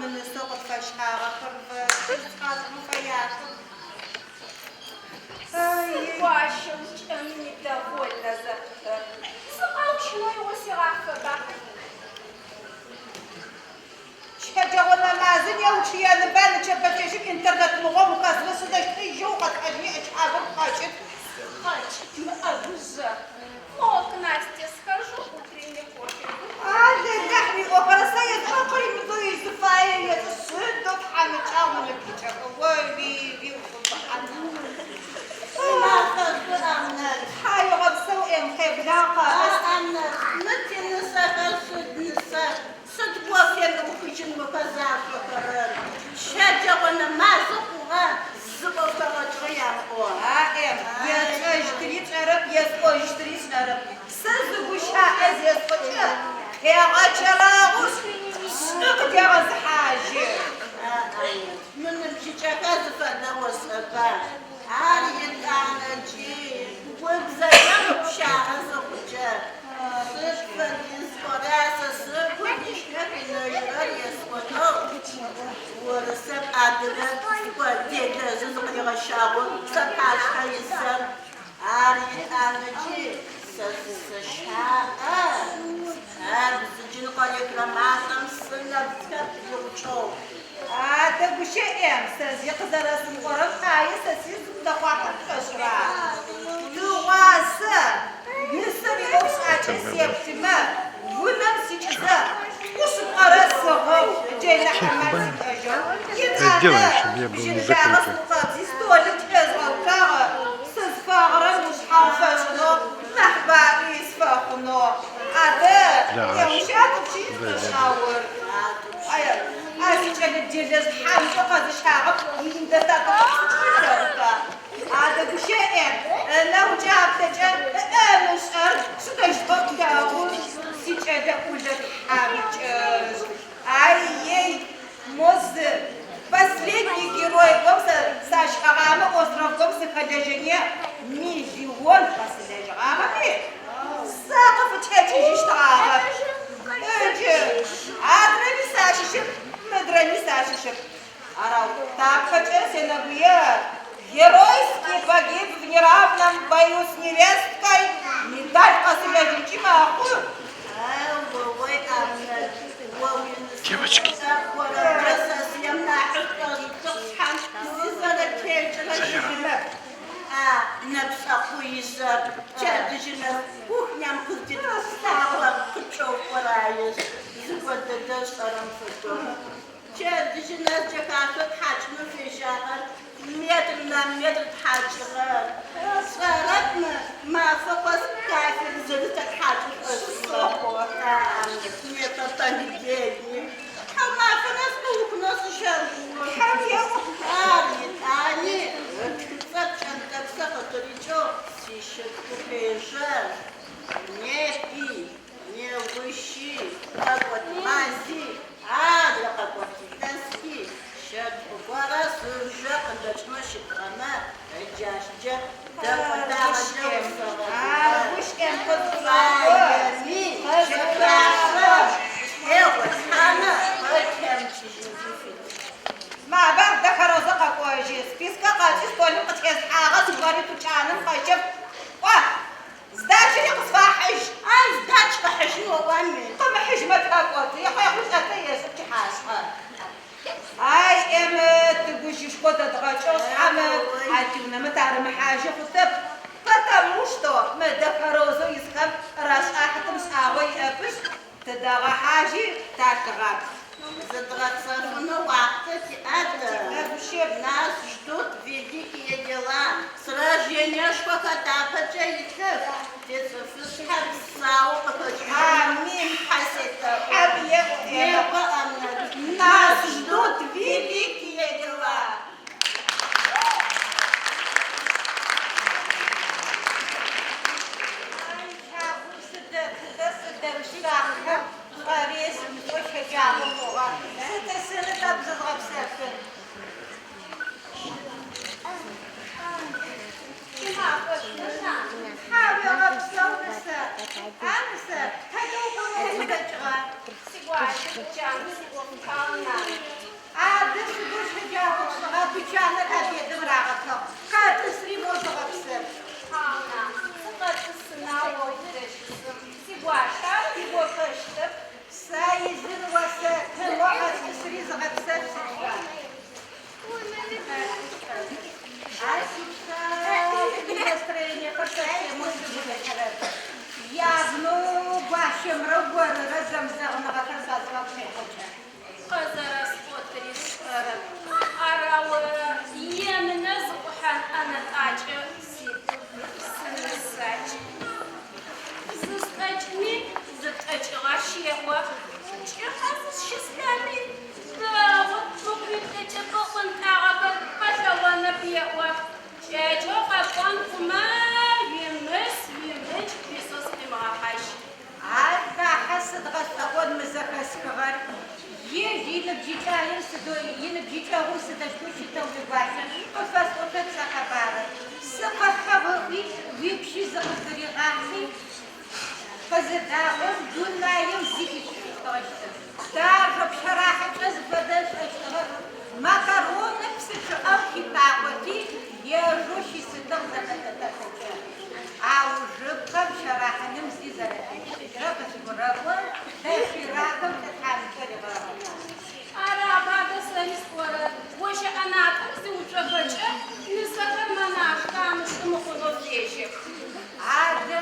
мы нысэу къытфэщагъэхэр зыфашӏынэу фэяхэп. Сыгуащэу кӏэм недовольнэ зэпытыр, сыкъэущынэу игъо сигъафэба. Щэджэгъо нэмазым е учъыеныба, нычэпэ чэщым интернет мыгъом ухэсмэ сыдэщтми жьэу укъэтхьажьыни ӏэкӏыхьагъэм пхъэкӏыт. Схъэкӏыт мы ӏэгужъэр. Мо, к Насте схожу, утренний кофе выпью. Алэлахь уиӏохэрэ сэ езыгъэ къыримыдзэу ежь зыфаер ешӏы, сыдэу тхьамыкӏагъу мы ныбжьыкӏэхэр, ой-уи-уи уфымыхьан. Симафэ шӏу, Амнэт. Тхьауегъэпсэу, Эм, къеблагъ, къэӏыс. Амнэт, мы тинысэхэр сыд нысэх, Сыд кофе мыухыжьын мыхэр зашъохэрэр? Щэджэгъо нэмазы хъугъэ, зы ӏоф хэгъэкӏыгъэ ямыӏэу. А-м, етшӏэщтыри тшӏэрэп, есӏожьыщтыри сшӏэрэп. Сэ зы гущыӏэ зесӏокӏэ, къегъэчэрэгъушъ, шӏу къыдегъэзыхьажьы. А-м, мы ныбжьыкӏэхэр зыфэдэ ошӏэба? Ар етӏанэкӏи убзэкӏэ мыпщагъэ зыхъукӏэ, Сыд фэдиз ӏора сэ сыгу ишъо къинэжьырэр есӏонэу, урысэп, адыгэп, скъо делэжъы зыкъыригъэщагъэу сапашъхьэ исэп, ар етӏанэкӏи сэ сысэщаӏэ, ар зыджыныкъо рекламашӏэм сынэбзхэр пигъукӏэу. Адэ гущыӏэм, сэ зи къызэрэсымыӏорэм пае сэ сизыутэкъуахьэ пшӏошӏыра? Тыгъуасэ нысэм иӏофшӏакӏэ сеплъымэ, унэм сикӏызэ, тӏу шъыпкъэрэ сыгъыгъ, джэнэ амал сиӏэжьэу. Етӏанэ бжьын лагъэ сыукъэбзи, столым тезгъэуцуагъ, сызфэгъырэм ушъхьагъу фэшӏынэу, нахь баӏуи сфэхъунэу. Адэ, неущ атӏупщи лӏышъаур. А сикӏэлэ делэжъ тхьамыкӏэу къэзыщагъэм инедостаток сыкӏилъэгъуба? Адэ гущыӏэм, ынэгукӏэ аплъэкӏэ ыӏэ ымышӏэр сыдэущтэу тлъэгъун, сикӏэлэ ӏулэ тхьамыкӏэжъ. Ай-ей, мо зы последний герой гом сэ сащыӏэгъамэ остров гом сыхэлэжьэне миллион къэсылэжьыгъагъэми, сэ къыфытекӏыжьыщтыгъагъэп. Ыджы, адрэми сащыщэп, мыдрэми сащыщэп. Арау тапэкӏэ сенэгуе геройски погиб в неравном бою с невесткой медаль къэсылэжьынкӏи мэхъу. Девочки. Пчэдыжьынэ джэхашъо тхьакӏынэу фежьагъэр метр на метр тхьакӏыгъэ. Сшӏэрэп мы мафэ къэс кафель зырызэ тхьакӏы шӏошӏыгъэ. Непэ понедельник. Тхьаумафэ нэс къыухынэу сыщэгугъы. Тхьэм еӏу. Ар етӏани ытхыцӏэ пкӏэнтӏэпсэ къытырикӏэу сищытхъу фежьэ. Непи, Неущи, къэкӏот мази, адрэ къэкӏот илъэси щэтхъу горэ сыжэ къыдэкӏынэу щытыгъэмэ, ыджащджэ дэкӏотагъэкӏэ усэгъэгугъэ. Фаеми, чэфашъэм тегъотхьанэ къытемыкӏыжьынкӏи фит. Маба, Дэхэрозэ къэкӏожьы. Спискэ къэкӏи столым къытезхьагъэ зыгори тучаным къэщэф. Кӏо, Сдачэри къысфахьыжь. Ай, сдач къыхьыжьын оӏуами. Къымыхьыжьмэ тхэкӏоты, ехъуехъулӏэтэ ешӏы пчыхьашъхьэ. Ай, Эммэ, тыгужьышхо дэдгъэкӏыгъ шъхьамэ, а тиунэмэ тарымыхьажьы хъутэп. Потому что мы Дэхэрозэу исхэм рашӏахьытым шӏагъо иӏэпышъ, Тыдэгъэхьажьи, талъыгъап. Зыдгъэпсэфынэу уахътэ тиӏа тэ? Нас ждут великие дела, сражениешхохэр тапэкӏэ илъых, тицӏыфышъхьэ псаоу къыхэкӏыжьынэу Амин. Тхьэ селъэӏу. Тхьэм еӏу, Эммэ. Некӏо, Амнэт. Нас ждут великие дела. Ай, Сыдэтызэ сыдэущтахэм гъэрез мышӏэу щэджагъо хъугъэ. Сытӏысыны тӏэкӏу зызгъэпсэфын. Кӏымафэ шӏуна? Тхьауегъэпсэу, нысэ. А, нысэ, тэ еӏо. Пкӏыхьэ зыщыслъэми, дэгъу, буквиплӏыкӏэ пыӏунтӏагъэхэр къэлъэгъонэп еӏо. Кӏэкӏэу къэпӏон хъумэ, уимыс, уимыкӏ, Исус къимыгъэхьажь. Алахьэ сыд гъэшӏэгъон мы зэхэсхыгъэр! Ежь иныбжьыкӏаем сыдэу, иныбжьыкӏэгъум сыдэущтэу щытэу уигуащэ къыфэсӏотэт сэ къэбарыр. Сыкъыхьыгъ ыӏуи, уипщи зыкъыздыригъахьи, къызыдаӏом, дунаим зи хишӏыкӏыщтыгъэ щытэп. Дажэ пщэрахьыкӏэ зыфэдэ ышӏэщтыгъэп. Макароныр псы чъыӏэм хитакъоти, ежэу щисытыгъ зэхэлъэтэфэкӏэ. Аужыпкъэм пщэрахьыным зи зэрэхимышӏыкӏырэр къызгурэӏо, доширакым лӏы тхьамыкӏэр ригъэгъэхъугъ. Араба адэ сэри сӏорэр, гощэ ӏэнатӏэм зиуцохэкӏэ, нысэхэр монашкэ амышӏы мыхъунэу фежьэх. Адэ,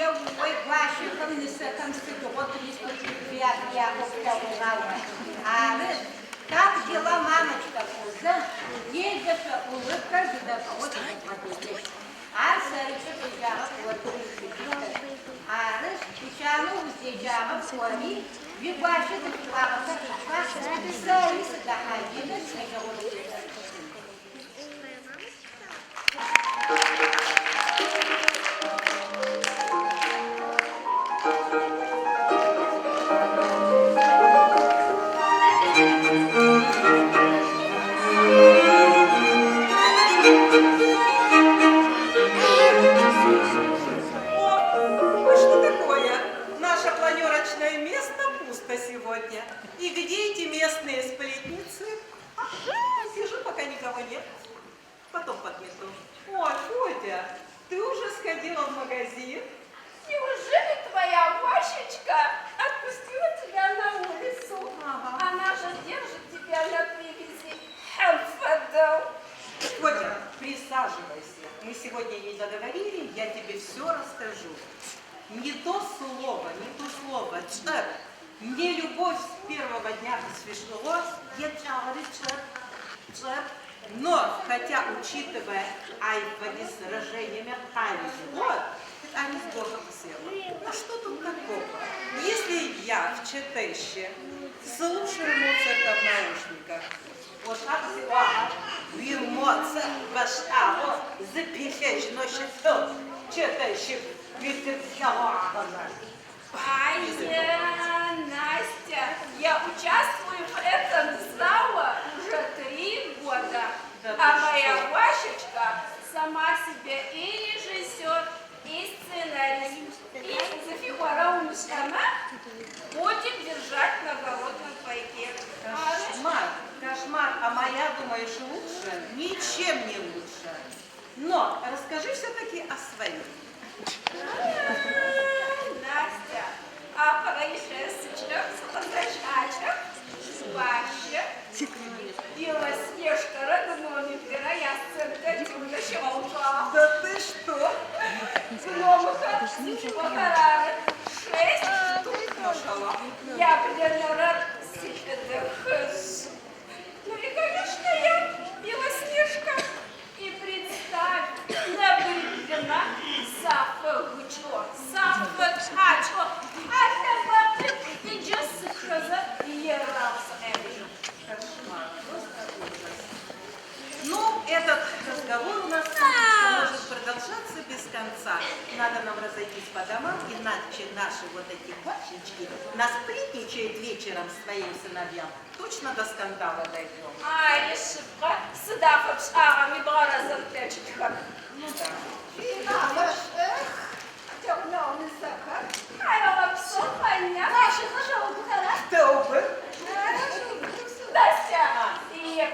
еууей, гуащэхэм нысэхэм сыдигъо приступ любви афыряӏэу плъэгъугъа о? Ары, Как дела, мамочка? пӏозэ, делэшъо улыбкэр зыдэпӏыгъэу тызэбгъэделэщт. Ар сэрыкӏэ фежьагъэп, оркӏи ущытыщтэп. Арышъ, тучанэу уздеджагъэм кӏори, уигуащэ зыфиӏуагъэхэр къыфахь, сэри сыдэхьажьынышъ, щэджэгъо тыдешӏэжьыщт. О, что такое? Наше планерочное место пусто сегодня. И где эти местные сплетницы? А, сижу, пока никого нет. Потом подмету. О, Фодя, ты уже сходила в магазин? Неужели твоя Васечка отпустила тебя на улицу? Ага. Она же держит тебя на привязи. Хэмфэдэу. Фодя, присаживайся. Мы сегодня не договорили, я тебе все расскажу. Не то слово, не то слово. Чек. Не любовь с первого дня посвящено. Я чек, чек. Но, хотя, учитывая айфони с сражениями год, они с Богом села. А что тут такого? Если я в Чатеще слушаю Моцарта в наушниках, Моцарт башаго запихечь Чатеще Ай, Настя, я участвую в этом зало уже 3 года. Да А ты моя что? Васечка сама себе и режиссер, и сценарист. И зыфиӏорэ умышӏэмэ, будем держать на голодном пайке. Кошмар, кошмар. А моя, думаешь, лучше? Ничем не лучше. Но расскажи все-таки о своей. Настя, апэрэ илъэсыкӏэм сыкъызэкӏакӏэм, гуащэ Белоснежкэрэ гномикэрэ ясценкэ тиунэ щигъэуцуагъ. Да ты что? Гномыхэр зыфиӏохэр ары шесть штук. Машалла. Яблэнэрэр силӏыдэхыжь. Ну и, конечно, я Белоснежка. И представь, нэбгыриблымэ сафэгыкӏэу, сафэтхьакӏэу, алъэбэкъуи иджы сычъэзэ ерагъ сыкъебжы. Кошмар, просто ужас. Ну, этот разговор у нас Сонечка, может продолжаться без конца. Надо нам разойтись по домам, иначе наши вот эти кошечки насплетничают вечером своим сыновьям. Точно до скандала дойдем. Ари шъыпкъэ, сыд афэпшӏагъэми бгъэрэзэн плъэкӏыщтхэп. Ну да. Шъуимафэ тиунэгъу нысэхэр. Тхьаегъэпсэу, Хъаня. Кто бы? Настя, и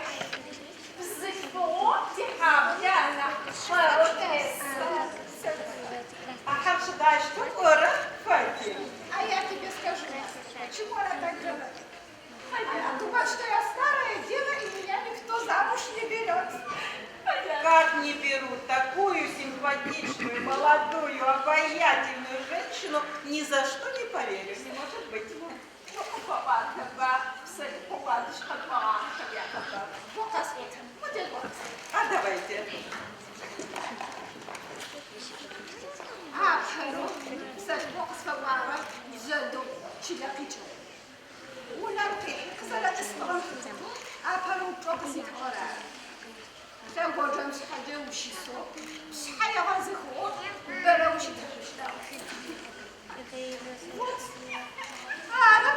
бзылъфыгъэу тихьаблэ анахь къэрэу тес. А хьапщыдащту кӏорэ, Фати? А я тебе скажу, почему она так говорит? Она думает, что я старая дева, и меня никто замуж не берет. Как не берут такую симпатичную, молодую, обаятельную женщину, ни за что не поверю, не может быть. Ну, ладно, псэлъыхъо уадэжь къэкӏогъагъэхэм якъэбар. О къэсӏотэн, модэ А давайте. Апэрэу псэлъыхъо къысфэкӏуагъэр бжъэдыгъу. Чылэ къикӏыгъ. Унэм къихьи, къызэрэтӏысыгъэм лъытэу, апэрэ упчӏэу къыситыгъэр ары. Лъэгонджэмышъхьэкӏэ ущысэу, пшъхьэ егъэзыхыгъэу бэрэ ущытышъущта? Вот. Ары,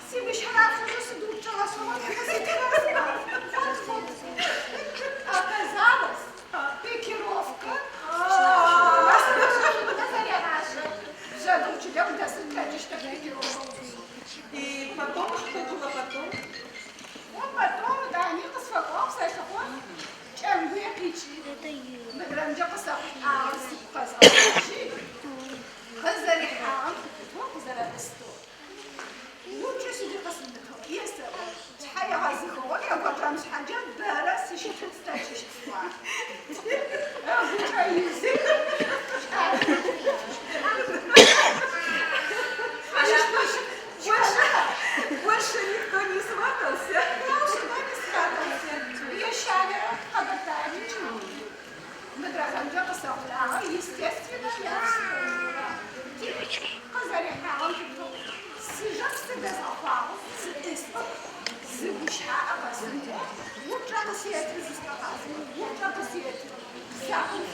симыщэрафыжьэу сыд упчӏэ гъэшӏэгъон къыситыгъэр? Вот, вот. Оказалось, пикировка зэрегъашӏэ. Бжъэдыгъу чылэм дэсын ылъэкӏыщтэп пикировка. И потом, что было потом? Вот потом, Дани къысфэкӏуагъ псэлъыхъо, Кӏэмгуе къикӏи, мыдрэмкӏэ къысэхъулӏагъэр сыгу къэзгъэкӏыжьи, къызэрихьагъэм лъыпытэу къызэрэмыстэу. Упчӏи сыди къысымытыгъ, есэӏо, шъхьэ егъэзыхыгъэу лъэгонджэмышъхьэкӏэ бэрэ сыщытын слъэкӏыщт сӏуагъ. Ыгучӏэ изы Больше, больше никто не сватался. Сюда не сватался. Ещанэрэ Къэбэртаем икӏыгъ. Мыдрэхэмкӏэ къысэхъулӏагъэр, естественно, я вспомнила. Девочки. Къызэрихьагъэм лъыпытэу сыжэ псы дэзгъэхъуагъэу сытӏысыгъ. Зы гущыӏэ къэсымыӏоу упчӏэ къысеты зысфэгъазэм, упчӏэ къысеты. Закъом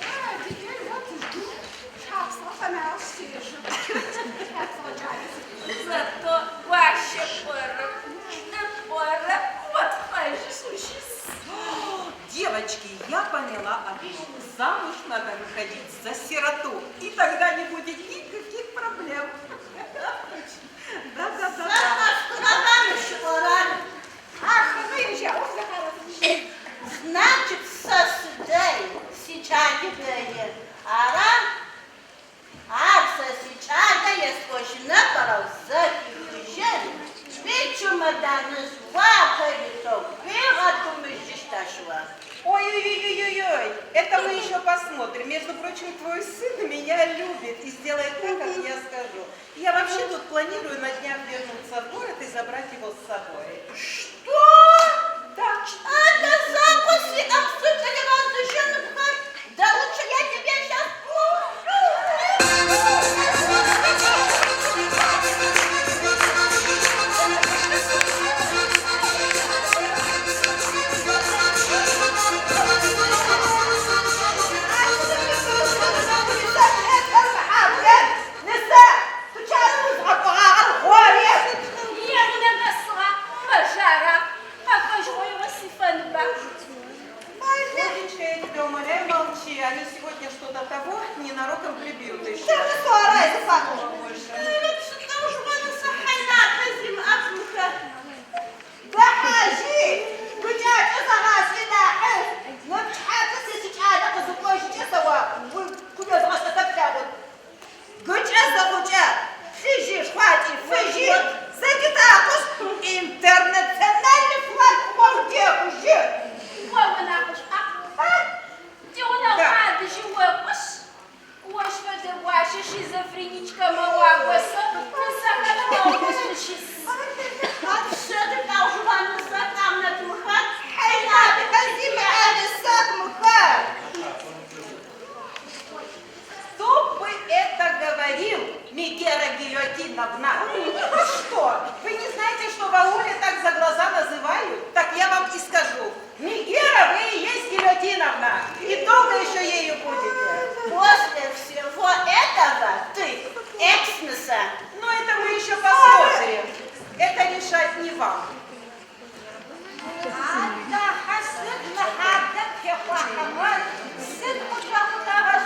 А теперь вот жду. Шапсыгъэ къэнагъэшъ сежэ. Шапсыгъэ кӏалэ сежэ. Зато гуащэ пӏорэп, лӏы пӏорэп, отхъэжьышъ ущыс. Девочки, я поняла одно. Замуж надо выходить за сироту, и тогда не будет никаких проблем. Да, да, да, да. Зэхэшъухыгъэба мыщ ыӏорэр? Ахэмэ ежь яӏоф зэхарэфыжь. Значит, сэ сыдэй, сикӏали дэе. Ара? Ар сэ сикӏалэ есӏожьынэп, арэу зэхихыжьын. Уичумэданыжъ уапэ итэу уигъэтумыжьыщт ащ о. Ой-ой-ой-ой-ой, это мы еще посмотрим. Между прочим, твой сын меня любит и сделает так, как я скажу. Я вообще тут планирую на днях вернуться в город и забрать его с собой. Что? Да. Это закуси абсолютно. Да лучше я тебе сейчас Нысэ, тучаным узгъэкӏогъагъэр гъорет. Егъунэ нэсыгъа, мэжара, къэкӏожьыгъо сифэнба. Олечка, я тебя умоляю, молчи. Они сегодня что-то того ненароком прибьют еще. Сэ сора зыфаӏо. Больше. Дэхьажьи, гукӏакӏэ зэгъашӏи нахьышӏу. Ныпчыхьапэ сэ сикӏалэ къызыкӏожьыкӏэ сэ о куезгъэшӏэтэ плъэгъун. Гукӏэ зэгъукӏэ, плъыжьи, шхъуакӏи, фыжьи, зэкӏытакъушъ, интернациональный флаг къыуаудехъужьы. О унахьышӏуа? Тигъунэгъу хьадыжьы окӏошъ, ощ фэдэ гуащэ шизофреничкэмэ уагосэ, нысэхэр дэгъоу щыс. Хьайнапэ зимыӏэ нысэх мыхэр. Кто бы это говорил, Мегера Гильотиновна? Что, вы не знаете, что в ауле так за глаза называют? Так я вам и скажу. Мегера, вы и есть Гильотиновна. И долго еще ею будете. После всего этого ты экс-ныса. Но это мы еще посмотрим. Это решать не вам. Аллахьэ, сыд мы хьадэм техъуахьэмэ, сыд къытфэхъулӏэгъэ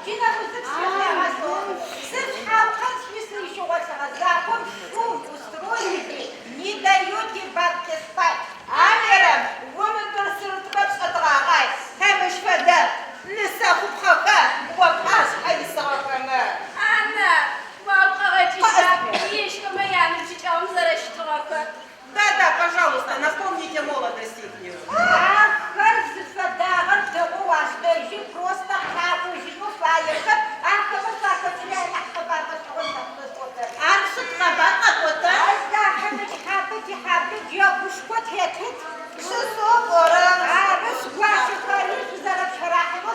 джынэузым сыд шъхьапкъэ сшӏуисыщыгъолъыгъэ закъом шум устроили, не даете бабке спать. Амерэм, умыбырсыртмэ пшӏэтыгъагъай, хэмыщ фэдэ, нысэхъупхъэхэ, о пашъхьэ исыгъэхэмэ. Ана, уау къэгъэкӏыжьа, ежьхэмэ яныбжьыкӏэгъум зэрэщытыгъэхэр. Да-да, пожалуйста, напомните молодость ихнюю. Ахэр зыфэдагъэр дэгъоу ашӏэжьы, просто къаӏожьынэу фаехэп, ахэмэ шъуахэкӏыри анахь къэбар гъэшӏэгъон зафэсӏотэр. Ар сыд къэбар къэпӏотэ? Аллахьым ичхьапэ тихьаблэ джэгушхо тетыт. Сысэу пӏорэ? Арышъ, гуащэхэри шъузэрэпщэрахьынэу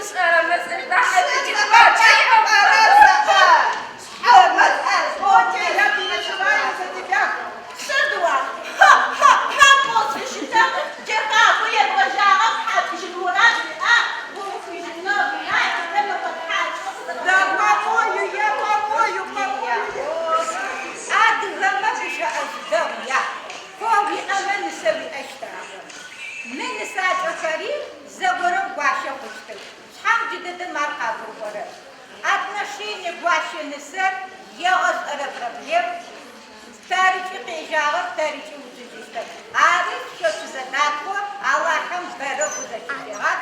ымышӏэрэмэ нахь Котя, я переживаю за тебя. Сыд о? Ха-ха-ха, пӏоу сыщытэп. Джэхашъо ебгъэжьагъэп, хьакӏыжьын мурад уиӏа? Уухыжьынэу уиӏа? Тыдэ мэфэ тхьакӏэу Да помою, я помою, помою. Адыгэмэ гущыӏэжъ дэгъу яӏ. Ко уиӏэмэ нысэ уиӏэщт аӏо. Мы нысакӏэхэри зэгорэм гуащэ хъущтых. Шъхьам джыдэдэм ар къагурыӏорэп. Отношение гуащэ нысэр егъэшӏэрэ проблем. Тэрыкӏи къежьагъэр, тэрыкӏи уцужьыщтэп. Ары шъо шъузэдатхъо, Алахьым бэрэ шъузэхишӏегъат.